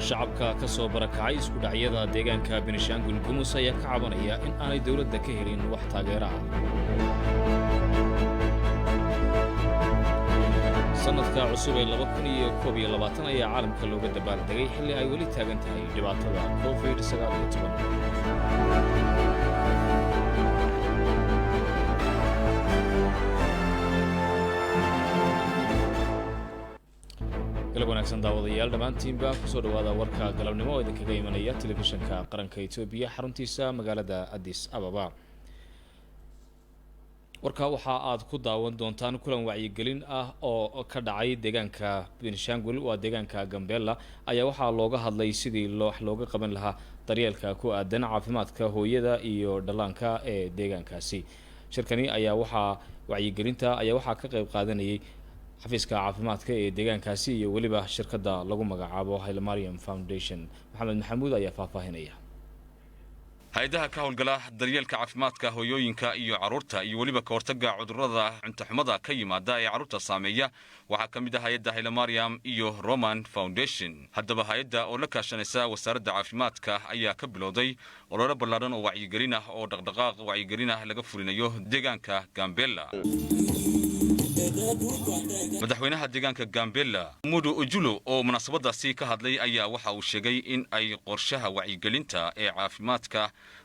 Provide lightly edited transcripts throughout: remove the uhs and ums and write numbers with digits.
Shacabka ka soo barakacay isku dhacyada deegaanka Benishaangul Gumus ayaa ka cabanaya in aanay dowladda ka helin wax taageero ah. Sanadka cusub ee 2021 ayaa caalamka looga dabaaldegay xilli ay weli taagan tahay dhibaatada COVID-19. Galab wanaagsan daawadayaal dhammaantiinba, kusoo dhawaada warka galabnimo oo idinkaga imanaya Telefishinka Qaranka Etoobiya, xaruntiisa magaalada Addis Ababa. Warka waxa aad ku daawan doontaan kulan wacyigelin ah oo ka dhacay deegaanka Benishangul, waa deegaanka Gambela, ayaa waxaa looga hadlay sidii wax looga qaban lahaa daryeelka ku aadan caafimaadka hooyada iyo dhallaanka ee deegaankaasi. Shirkani ayaa waxaa wacyigelinta ayaa waxaa ka qeyb qaadanayay xafiiska caafimaadka ee deegaankaasi iyo weliba shirkadda lagu magacaabo Hailemariam Foundation. Maxamed Maxamuud ayaa faahfaahinaya. Hay-adaha ka howlgala daryeelka caafimaadka hooyooyinka iyo carruurta iyo weliba ka hortagga cudurrada cuntaxumada ka yimaada ee carruurta saameeya waxaa ka mid ah hay-adda Hailemariam iyo Roman Foundation. Haddaba hay-adda oo la kaashanaysa wasaaradda caafimaadka ayaa ka bilowday ololo ballaadhan oo wacyigelin ah oo dhaqdhaqaaq wacyigelin ah laga fulinayo deegaanka Gambela. Madaxweynaha deegaanka Gambela, Mudu Ujulo, oo munaasabadaasi ka hadlay ayaa waxa uu sheegay in ay qorshaha wacyigelinta ee caafimaadka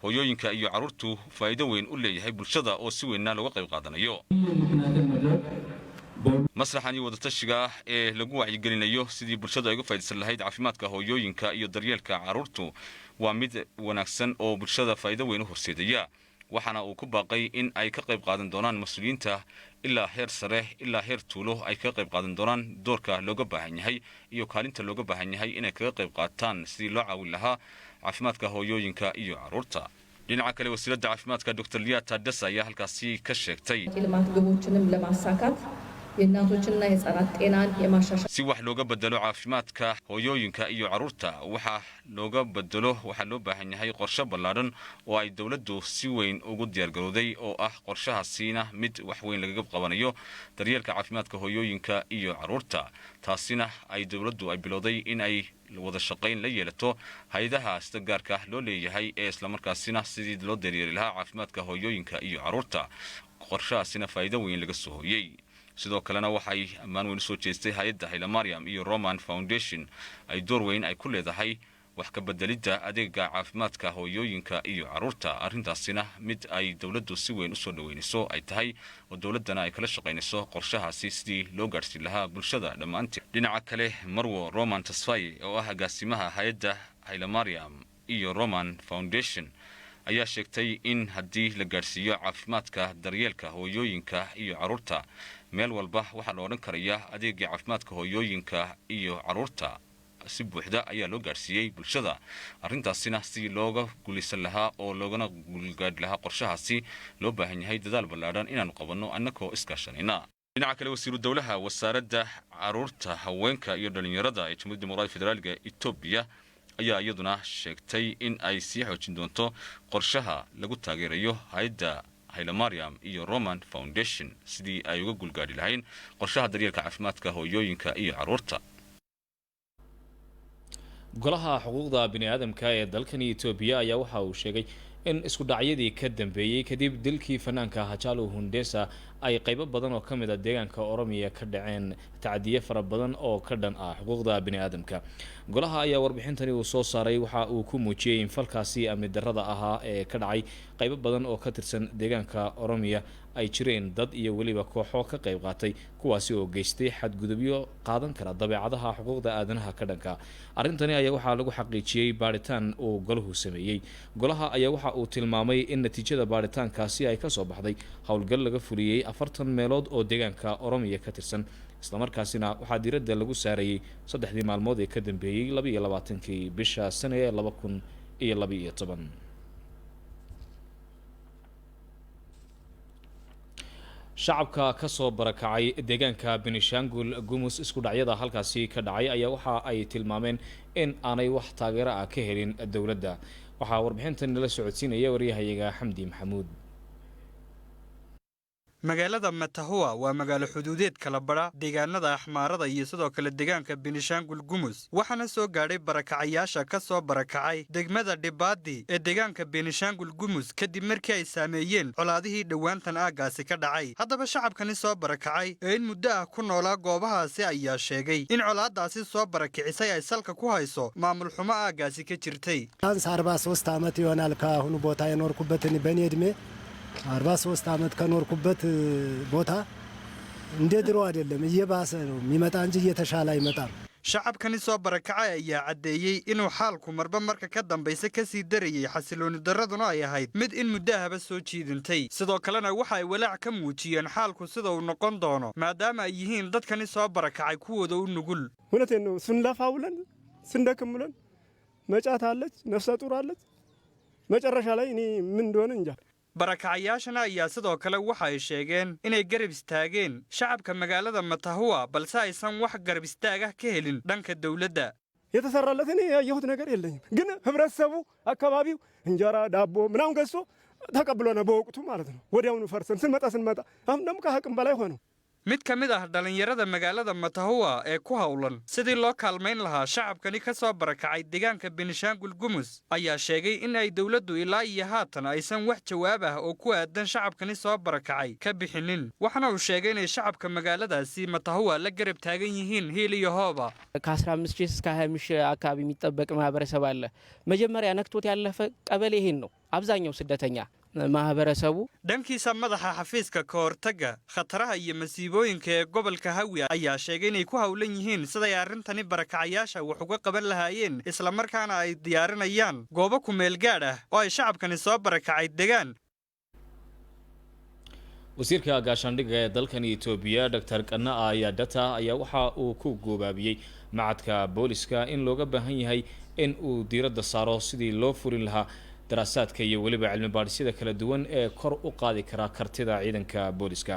hooyooyinka iyo carruurtu faa'iido weyn u leeyahay bulshada oo si weynna looga qayb qaadanayo. Masraxani wadatashiga ah ee lagu wacyigelinayo sidii bulshadu ay uga faa'idaysan lahayd caafimaadka hooyooyinka iyo daryeelka carruurtu waa mid wanaagsan oo bulshada faa'iido weyn u horseedaya, waxaana uu ku baaqay in ay ka qayb qaadan doonaan mas-uuliyiinta ilaa heer sare ilaa heer tuulo, ay kaga qayb qaadan doonaan doorka looga baahan yahay iyo kaalinta looga baahan yahay inay kaga qayb qaataan sidii loo caawin lahaa caafimaadka hooyooyinka iyo carruurta. Dhinaca kale, wasiiradda caafimaadka Dr Liya Tadasa ayaa halkaasi ka sheegtay የልማት ግቦችንም ለማሳካት የእናቶችንና የህጻናት ጤናን የማሻሻል si wax looga bedelo caafimaadka hooyooyinka iyo carruurta, waxaa looga bedelo waxaa loo baahan yahay qorshe ballaadhan oo ay dowladdu si weyn ugu diyaargarowday, oo ah qorshahaasina mid wax weyn lagaga qabanayo daryeelka caafimaadka hooyooyinka iyo carruurta, taasina ay dowladdu ay bilowday in ay wada shaqayn la yeelato hay-adaha sida gaarka loo leeyahay ee islamarkaasina sidii loo daryeeli lahaa caafimaadka hooyooyinka iyo carruurta, qorshahaasina faa'iido weyn laga soo hooyey. Sidoo kalena waxay ammaan weyn usoo jeestay hay-adda Hailemariam iyo Roman Foundation ay door weyn ay ku leedahay wax ka bedelidda adeega caafimaadka hooyooyinka iyo carruurta, arrintaasina mid ay dowladdu si weyn usoo dhaweynayso ay tahay oo dowladdana ay kala shaqaynayso qorshahaasi sidii loo gaadhsiin lahaa bulshada dhammaanteed. Dhinaca kale, Marwo Roman Tasfaye oo ah agaasimaha hay-adda Hailemariam iyo Roman Foundation ayaa sheegtay in haddii la gaadhsiiyo caafimaadka daryeelka hooyooyinka iyo carruurta meel walba, waxaa la odhan karayaa adeegii caafimaadka hooyooyinka iyo carruurta si buuxda ayaa loo gaadhsiiyey bulshada, arrintaasina si looga guulaysan lahaa oo loogana guulgaadhi lahaa qorshahaasi loo baahan yahay dadaal ballaadhan inaanu qabanno annagoo iskaashanayna. Dhinaca kale, wasiiru dowlaha wasaaradda carruurta, haweenka iyo dhallinyarada ee Jamhuuriyadda Dimuqraadiga Federaaliga Etoobiya ayaa iyaduna sheegtay in ay sii xoojin doonto qorshaha lagu taageerayo hay-adda Hailemariam iyo Roman Foundation sidii ay uga guulgaadhi lahayn qorshaha daryeelka caafimaadka hooyooyinka iyo carruurta. Golaha xuquuqda bini aadamka ee dalkani Etoobiya ayaa waxa uu sheegay in isku dhacyadii ka dambeeyey kadib dilkii fanaanka Hachalu Hundessa ay qeybo badan oo ka mid a deegaanka Oromiya ka dhaceen tacadiye fara badan oo ka dhan ah xuquuqda bini aadamka. Golaha ayaa warbixintani uu soo saaray waxa uu ku muujiyey in falkaasi amni darrada ahaa ee ka dhacay qeybo badan oo ka tirsan deegaanka Oromiya ay jireen dad iyo weliba kooxo ka qayb qaatay, kuwaasi oo geystay xadgudubyo qaadan kara dabeecadaha xuquuqda aadanaha ka dhanka. Arrintani ayaa waxaa lagu xaqiijiyey baadhitaan uu golahu sameeyey. Golaha ayaa waxa uu tilmaamay in natiijada baadhitaankaasi ay kasoo baxday howlgal laga fuliyey 40 meelood oo deegaanka Oromiya ka tirsan, islamarkaasina waxaa diiradda lagu saarayey 3dii maalmood ee ka dambeeyey 22kii bisha sane ee 2012. Shacabka ka soo barakacay deegaanka Benishangul Gumus isku dhacyada halkaasi ka dhacay ayaa waxa ay tilmaameen in aanay wax taageero ah ka helin dowladda. Waxaa warbixintan nala socodsiinaya waryahayaga Xamdi Maxamuud. Magaalada Matahua waa magaalo xuduudeed kala badha deegaanada Axmaarada iyo sidoo kale deegaanka Benishaangul Gumus, waxaana soo gaadhay barakacayaasha ka soo barakacay degmada Dhibaadi ee deegaanka Benishaangul Gumus kadib markii ay saameeyeen colaadihii dhowaantan aaggaasi ka dhacay. Haddaba shacabkani soo barakacay ee in muddo ah ku noolaa goobahaasi ayaa sheegay in colaadaasi soo barakicisay ay salka ku hayso maamul xumo aaggaasi ka jirtay. ቢያንስ 43 ዓመት ይሆናል ከአሁኑ ቦታ የኖርኩበትን በእኔ እድሜ 43 ዓመት ከኖርኩበት ቦታ እንደ ድሮ አይደለም፣ እየባሰ ነው የሚመጣ እንጂ እየተሻለ አይመጣም። Shacabkani soo barakacay ayaa caddeeyey inuu xaalku marba marka ka dambaysa kasii darayey, xasilooni darraduna ay ahayd mid in muddo ahba soo jiidintay. Sidoo kalena waxa ay walaac ka muujiyeen xaalku sida uu noqon doono, maadaama ay yihiin dadkani soo barakacay kuwooda u nugul. እውነቴን ነው። ስንለፋ ውለን ስንደክም ውለን መጫት አለች፣ ነፍሰ ጡር አለች። መጨረሻ ላይ እኔ ምን እንደሆነ እንጃ። Barakacayaashana ayaa sidoo kale waxa ay sheegeen inay garab istaageen shacabka magaalada Matahua, balse aysan wax garab istaag ah ka helin dhanka dowladda. የተሰራለት እኔ ያየሁት ነገር የለኝም። ግን ህብረተሰቡ አካባቢው እንጀራ ዳቦ ምናምን ገዝቶ ተቀብሎ ነው በወቅቱ ማለት ነው። ወዲያውኑ ፈርሰን ስንመጣ አሁን ደግሞ ከአቅም በላይ ሆነው። Mid ka mid ah dhallinyarada magaalada Matahua ee ku howlan sidii loo kaalmayn lahaa shacabkani ka soo barakacay deegaanka Benishaangul Gumus ayaa sheegay in ay dowladdu ilaa iyo haatan aysan wax jawaab ah oo ku aadan shacabkani soo barakacay ka bixinin, waxaana uu sheegay inay shacabka magaaladaasi Matahua la garab taagan yihiin hiil iyo hooba. ከ15 ሺህ እስከ 20 ሺህ አካባቢ የሚጠበቅ ማህበረሰብ አለ። መጀመሪያ ነክቶት ያለፈ ቀበሌ ይሄን ነው። አብዛኛው ስደተኛ ማህበረሰቡ Dhankiisa, madaxa xafiiska ka hortagga khataraha iyo masiibooyinka ee gobolka Hawi ayaa sheegay inay ku howlan yihiin siday arrintani barakacayaasha wax uga qaban lahaayeen, islamarkaana ay diyaarinayaan goobo ku meel gaadh ah oo ay shacabkani soo barakacay degaan. Wasiirka gaashaandhigga ee dalkan Etoobiya, Doctor Kanaa Yadata, ayaa waxa uu ku goobaabiyey macadka booliska in looga baahan yahay in uu diiradda saaro sidii loo furin lahaa daraasaadka iyo weliba cilmi baadhisyada kala duwan ee kor u qaadi kara kartida ciidanka booliska.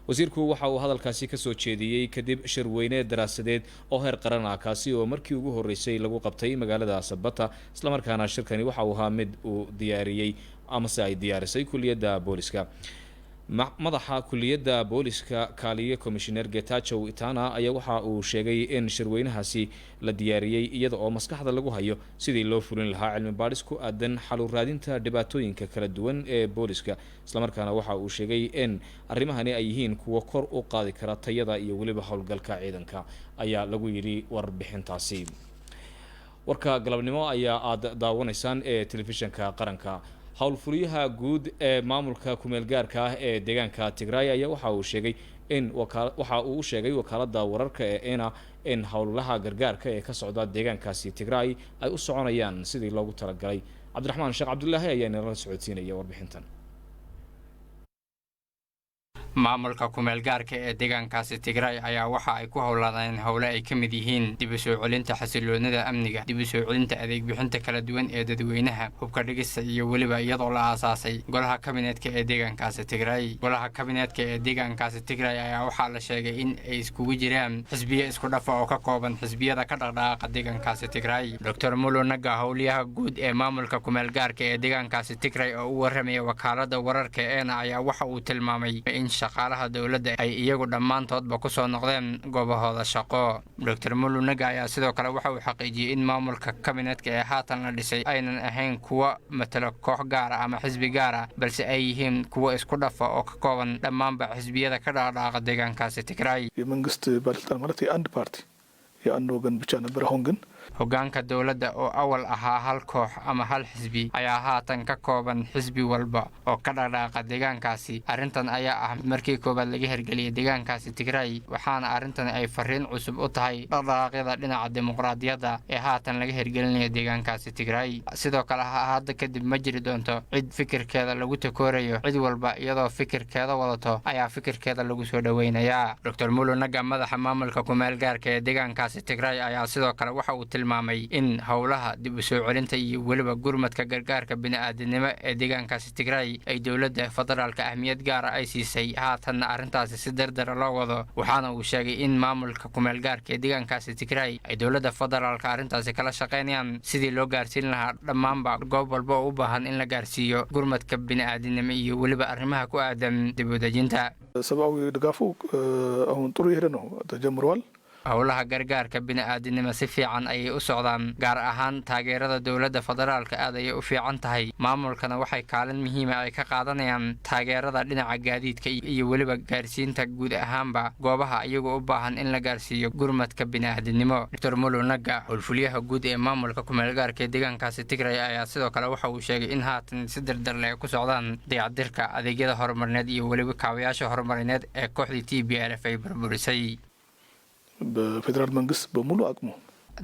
Wasiirku waxa uu hadalkaasi kasoo jeediyey kadib shirweyne daraasadeed oo heer qaran ah, kaasi oo markii ugu horreysay lagu qabtay magaalada Sabata, islamarkaana shirkani waxa uu ahaa mid uu diyaariyey amase ay diyaarisay kuliyadda booliska. Madaxa kuliyadda booliska, kaaliye komishineer Getachow Itana, ayaa waxa uu sheegay in shirweynahaasi la diyaariyey iyada oo maskaxda lagu hayo sidii loo fulin lahaa cilmi baadhis ku aadan xalu raadinta dhibaatooyinka kala duwan ee booliska, islamarkaana waxa uu sheegay in arrimahani ay yihiin kuwo kor u qaadi kara tayada iyo weliba howlgalka ciidanka, ayaa lagu yidhi warbixintaasi. Warka galabnimo ayaa aada daawanaysaan ee telefishinka qaranka. Howlfuliyaha guud ee maamulka kumeel gaarka ah ee deegaanka Tigray ayaa waxa uu sheegay in waxa uu u sheegay wakaalada wararka ee ENA in howlaha gargaarka ee ka socda deegaankaasi Tigray ay u soconayaan sidii loogu talagalay. Cabdiraxmaan Sheekh Cabdulaahi ayaa inala socodsiinaya warbixintan. Maamulka kumeel gaarka ee deegaankaasi Tigray ayaa waxa ay ku howladeen howle ay ka mid yihiin dib u soo celinta xasiloonida amniga, dib u soo celinta adeeg bixinta kala duwan ee dadweynaha, hubka dhigista iyo weliba iyadoo la aasaasay golaha kabineedka ee deegaankaasi Tigray. Golaha kabineedka ee deegaankaasi Tigray ayaa waxaa la sheegay in ay iskugu jiraan xisbiye isku dhafa oo ka kooban xisbiyada ka dhaqdhaqaaqa deegaankaasi Tigray. Doctor Mulu Naga, howliyaha guud ee maamulka kumeel gaarka ee deegaankaasi Tigray oo u warramaya wakaalada wararka ENA, ayaa waxa uu tilmaamay in shaqaalaha dowladda ay iyagu dhammaantoodba kusoo noqdeen goobahooda shaqo. Doctor Mulu Naga ayaa sidoo kale waxa uu xaqiijiyey in maamulka kabinetka ee haatan la dhisay aynan ahayn kuwo matalo koox gaara ama xisbi gaara, balse ay yihiin kuwo isku dhafa oo ka kooban dhammaanba xisbiyada ka dhaqdhaaqa deegaankaasi Tigray. የመንግስት ባለስልጣን ማለት የአንድ ፓርቲ የአንድ ወገን ብቻ ነበር። አሁን ግን Hoggaanka dowladda oo awal ahaa hal koox ama hal xisbi ayaa haatan ka kooban xisbi walba oo ka dhaqdhaaqa deegaankaasi. Arrintan ayaa ah markii koowaad laga hirgeliyay deegaankaasi Tigray, waxaana arrintan ay fariin cusub u tahay dhaqdhaqaaqyada dhinaca dimuqraadiyadda ee haatan laga hirgelinayo deegaankaasi Tigray. Sidoo kale, hadda kadib ma jiri doonto cid fikirkeeda lagu takoorayo. Cid walba iyadoo fikirkeeda wadato ayaa fikirkeeda lagu soo dhoweynayaa. Doctor Mulu Naga, madaxa maamulka kumeel gaarka ee deegaankaasi Tigray, ayaa sidoo kale waxa uu Tilmaamay in howlaha dib u soo celinta iyo weliba gurmadka gargaarka bini-aadinimo ee deegaankaasi Tigray ay dowladda federaalka ahmiyad gaara ay siisay, haatanna arrintaasi si dardara loo wado. Waxaana uu sheegay in maamulka kumeelgaarka ee deegaankaasi Tigray ay dowladda federaalka arrintaasi kala shaqaynayaan sidii loo gaarsiin lahaa dhammaanba goob walba oo u baahan in la gaarsiiyo gurmadka bini-aadinimo iyo weliba arrimaha ku aadan dib u dejinta. ሰብአዊ ድጋፉ አሁን ጥሩ የሄደ ነው፣ ተጀምረዋል። Howlaha gargaarka bini-aadinimo si fiican ayay u socdaan, gaar ahaan taageerada dowladda federaalka aad ayay u fiican tahay. Maamulkana waxay kaalin muhiima ay ka qaadanayaan taageerada dhinaca gaadiidka iyo weliba gaarsiinta guud ahaanba goobaha iyagoo u baahan in la gaarsiiyo gurmadka bini-aadinimo. Doctor Mulu Naga, howlfuliyaha guud ee maamulka kumeelgaarka ee deegaankaasi Tigray, ayaa sidoo kale waxa uu sheegay in haatan si dardarle ay ku socdaan dayacdirka adeegyada horumarineed iyo weliba kaabayaasha horumarineed ee kooxdii TPLF ay burburisay. በፌዴራል መንግስት በሙሉ አቅሙ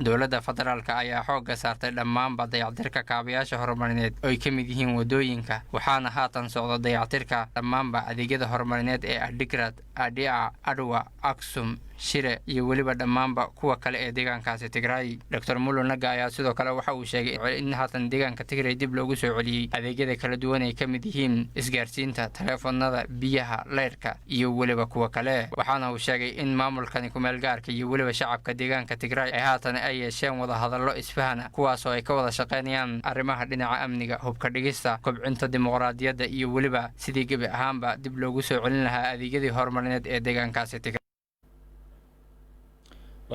Dowladda federaalka ayaa xoogga saartay dhammaanba dayactirka kaabayaasha horumarineed oo ay ka mid yihiin wadooyinka, waxaana haatan socda dayactirka dhammaanba adeegyada horumarineed ee Adigrad, Adia, Adwa, Aksum, Shire iyo weliba dhammaanba kuwa kale ee deegaankaasi Tigray. Doctor Mulu Naga ayaa sidoo kale waxa uu sheegay in haatan deegaanka Tigray dib loogu soo celiyey adeegyada kala duwan ay ka mid yihiin isgaarsiinta, taleefanada, biyaha, leyrka iyo weliba kuwa kale. Waxaana uu sheegay in maamulkani kumeelgaarka iyo weliba shacabka deegaanka Tigray ay haatan ay yeesheen wada hadallo isfahana, kuwaasoo ay ka wada shaqaynayaan arrimaha dhinaca amniga, hubka dhigista, kobcinta dimuqraadiyadda iyo weliba sidii gebi ahaanba dib loogu soo celin lahaa adeegyadii horumarineed ee deegaankaasi Tigray.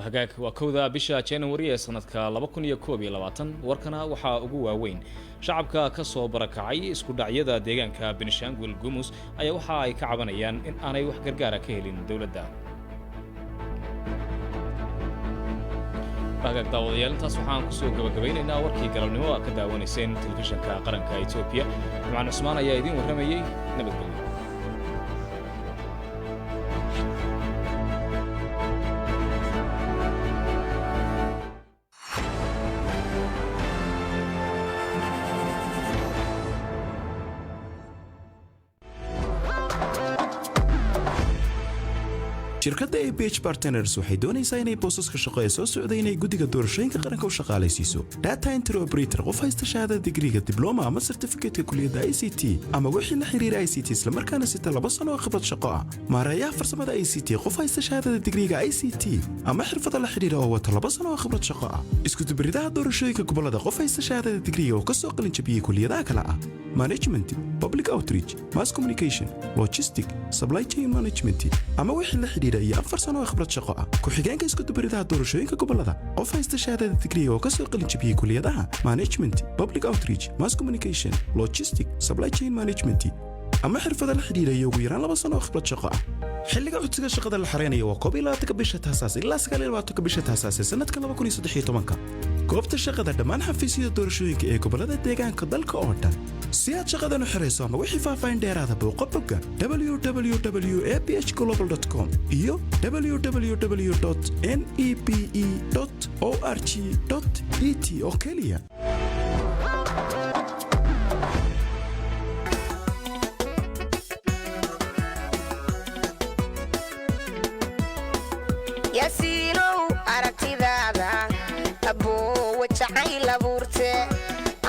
Hagaag, waa 1da bisha January ee sanadka 2021. Warkana waxaa ugu waaweyn: shacabka ka soo barakacay isku dhacyada deegaanka Benishangul Gumus ayaa waxa ay ka cabanayaan in aanay wax gargaara ka helin dowladda. Hagaag daawadayaal, intaas waxaan kusoo gabagabaynaynaa warkii galabnimo aa ka daawanayseen telefishinka qaranka Etoobiya. Jimcaan Cusmaan ayaa idiin warramayey. Nabadgelyo. Shirkadda APH Partners waxay doonaysaa inay boosaska shaqo ee soo socda inay guddiga doorashooyinka qaranka u shaqaalaysiiso: data entry operator, qof haysta shahaadada digriga, dibloma ama certificate-ka kuliyadda ICT ama wixii la xiriira ICT, islamarkaana sita 2 sano oo khibrad shaqo ah; maareeyaha farsamada ICT, qof haysta shahaadada digriga ICT ama xirfada la xiriira oo wata 2 sano oo khibrad shaqo ah; iskudubaridaha doorashooyinka gobolada, qof haysta shahaadada digriga oo ka soo qalin jabiyey kuliyadaha kale ah management, public outreach, mass communication, logistic, supply chain management ama wixii la xidhiidha iyo 4 sano oo khibrad shaqo ah; ku-xigeenka iskudubaridaha doorashooyinka gobolada, qof haysta shahaadada digriga oo ka soo qalin jabiyey kuliyadaha management, public outreach, mass communication, logistic, supply chain management ama xirfada la xidhiidha iyo ugu yaraan 2 sano oo khibrad shaqo ah. Xilliga codsiga shaqada la xareynayo waa 21-ka bisha Tasaas ilaa 29-ka bisha Tasaas ee sanadka 2013-ka. Goobta shaqada: dhammaan xafiisyada doorashooyinka ee gobolada deegaanka dalka oo dhan. Si aad shaqadan u xirayso ama wixii faahfaahin dheeraada, booqo bogga www aph global com iyo www n e p e o r g e t oo keliya. Yasiinow, aragtidaada abboowa jacayl abuurte,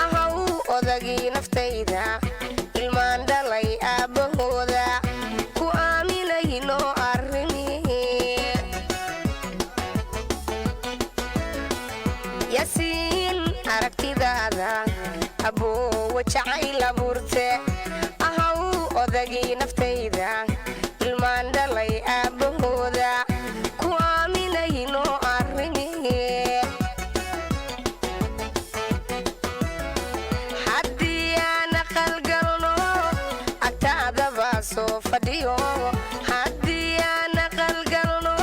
ahaw odagii naftayda, ilmaan dhalay aabbahooda, ku aaminayno arrimihii. Yasiin, aragtidaada abboowa jacayl abuurte, ahaw odagii naftayda, ilmaan dhalay aabbahooda, ku aaminayno arrimihii. Haddii aan aqalgalno, agtaadaba soo fadhiyo. Haddii aan aqalgalno,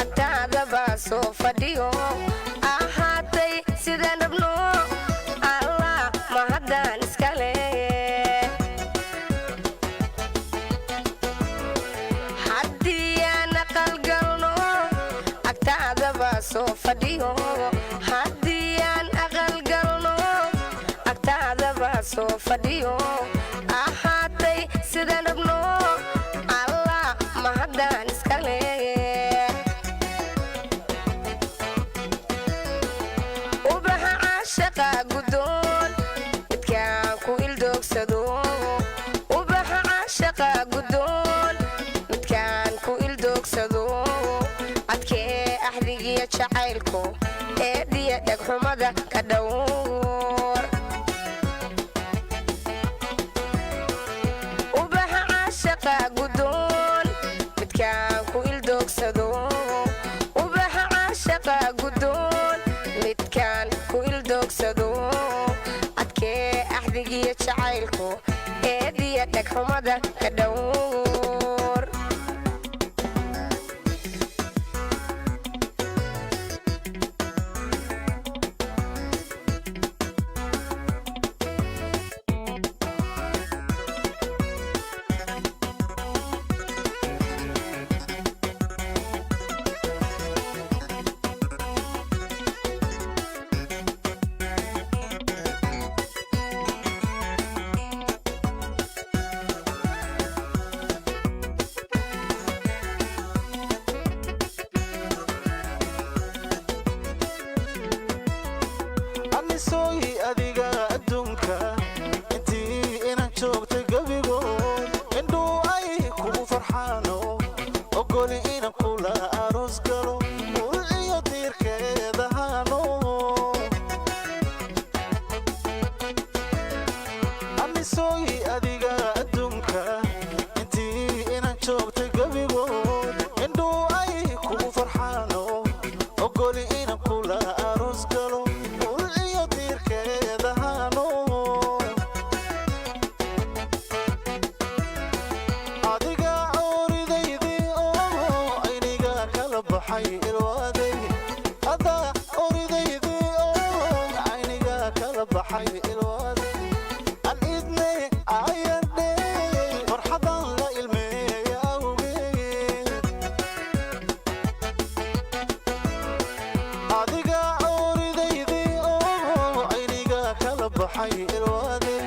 agtaadaba soo fadhiyo, ahaatay sidaan rabno. Allah mahaddaan iskale. Haddii aan aqalgalno, agtaadaba soo fadhiyo. Haddii aan aqalgalno, agtaadaba soo fadhiyo, ahaatay sidaan rabno. Allah mahaddaan iskale. Jacaylku eediya dhegxumada ka dhowr. Ubaxa caashaqa gudoon, midkaan ku ildoogsado. Ubaxa caashaqa gudoon, midkaan ku ildoogsado. Adkee axdigiyo jacaylku eediya dhegxumada ka dhowr. Anisooyi, adiga adduunka intii inaan joogtay gebigood indhuu ay kugu farxaano, ogoli inan kula aroos galo, ul iyo diirkeeda haano. Anisooyi, adiga adduunka intii inaan joogtay gebigood indhuu ay kugu farxaano, ogoli inan kula aroos galo, ul iyo diirkeeda haano. Adiga ooridaydii oo ayniga kala baxay ilwaaday, adaa ooridaydii oo ayniga kala baxay ilwaaday, an idne ayardhe farxadan la ilmeeya awgeed. Adiga ooridaydii oo ayniga kala baxay ilwaaday,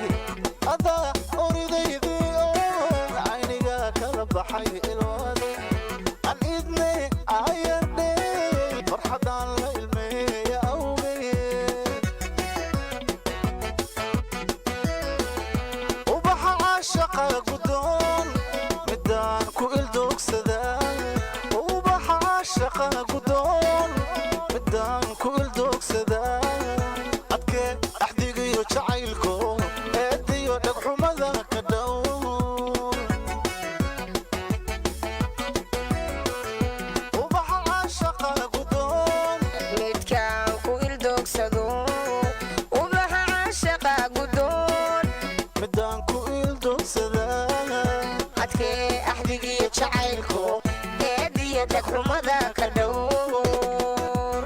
adaa ooridaydii oo ayniga kala baxay ilwaaday, an idne ayardhe farxadan la ilmeeya awgeed. Ubaxa caashaqa gudoon, midaan ku ildoogsadaa. Ubaxa caashaqa gudoon, midaan ku ildoogsadaa. Adkee axdigiyo jacaylko eediyo dhagxumada ka dhow. Ubaxa caashaqa gudoon, midkaan ku ildoogsado. Ubaxa caashaqa gudoon, midaan ku ildoogsadaa. Adkee axdigiyo jacaylku eediya dhagxumada ka dhowr.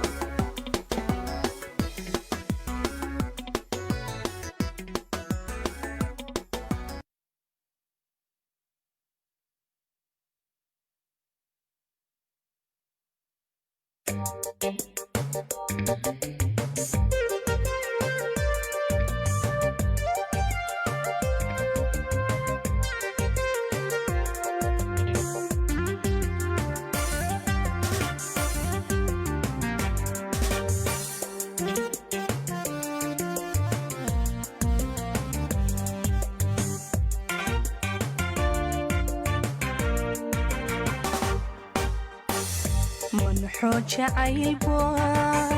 Manxoo jacaylba.